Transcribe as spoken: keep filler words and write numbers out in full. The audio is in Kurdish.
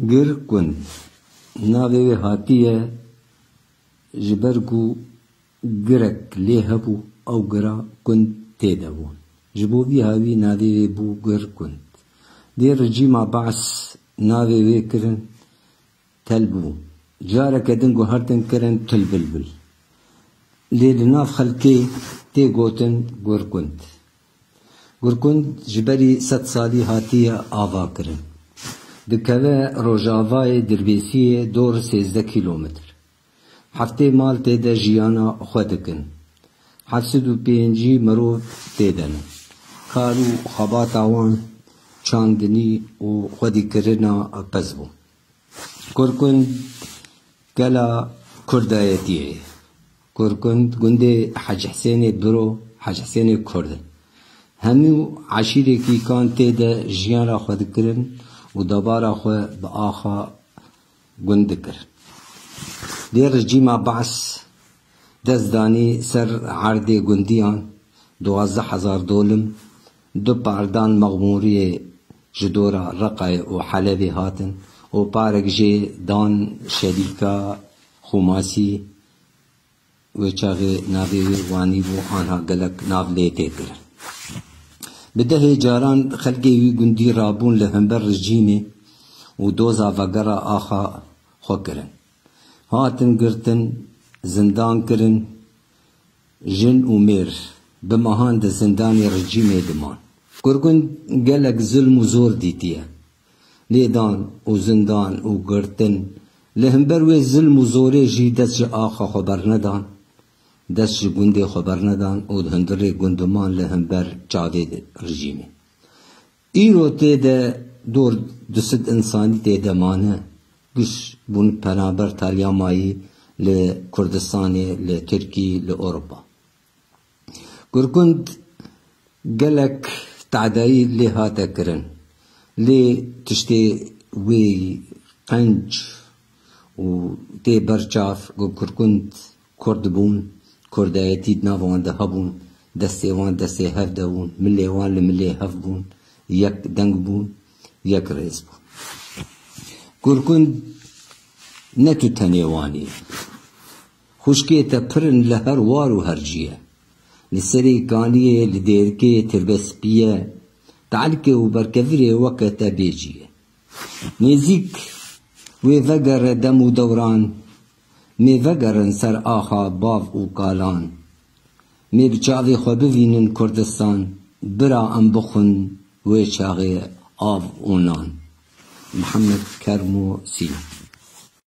Gir Kund. Navê wê hatiye ji ber ku girek lê hebû, ew gira kund tê de bû. Ji bo vî hawî navê wê bû Gir Kund. Dê rejîma Baas navê wê kirin Tel bû. Careke din guhertin kirin Til Bilbil. Lê li nav xelkê tê gotin Gurkund. Gurkund ji berî sed salî hatiye ava kirin. Dikeve rojavayê Dirbêsiyê dor sêzdeh kîlometr. Heftê mal tê de jiyana xwe dikin. Heft sed û pêncî mirov tê de ne. Kar û xebata wan çandinî û xwedîkirina pez bû. Kurkund gela Kurdayetiyê ye. Kurkund gundê Hecî Hisênê Biro, Hecî Hisênê Kurd e. Hemû eşîrê kîkan tê de jiyana xwe dikirin û debara xwe bi axa gund dikir. Dê rejîma Baas dest danî ser erdê gundiyan, duwazdeh hezar dolim, du pardan mexmûriyê ji dora Reqayê û Helebê hatin û parek jê dan şerîka Xumasî, wê çaxê navê wê Wanî bû, anha gelek nav lê tê kirin. Bi dehê caran xelkê wî gundî rabûn li hember rejîmê û doza vegera axa xwe kirin. Hatin girtin, zindan kirin, jin û mêr bi mehan di zindanê rejîmê diman. Kurkund gelek zilm û zor dîtiye. Lêdan û zindan û girtin. Li hember wê zilm û zorê jî dest ji axa xwe bernedan. Dest ji gundê xwe bernedan û di hundirê gundiman li hember çavê rejîmê. Îro tê de dor du sed însanî tê de mane, giş bûn penaber Talyamayî li Kurdistanê, li Tirkî, li Ewropa. Kurkund gelek tedayî lê hate kirin. Lê tiştê wê qenc û tê berçav ku Kurkund Kurd bûn, Kurdayetî di nav wan de hebûn, destê wan destê hev de bûn, milê wan li milê hev bûn, yek deng bûn, yek rêz bûn. Kurkund ne tu tenê wan î. Xwişkê te pir in li her war û her cî ye. Li serê kaniyê, li dêrikê tirbe spî ye. Tehlike û berkevirê weke te bê cî ye. Nêzîk wê vegere dem û dewran, mê vegerin ser axa bav û kalan. Mê bi çavê xwe bivînin Kurdistan, bira em bixwin wê çaxê av û nan. Mihemed Kermo Sî.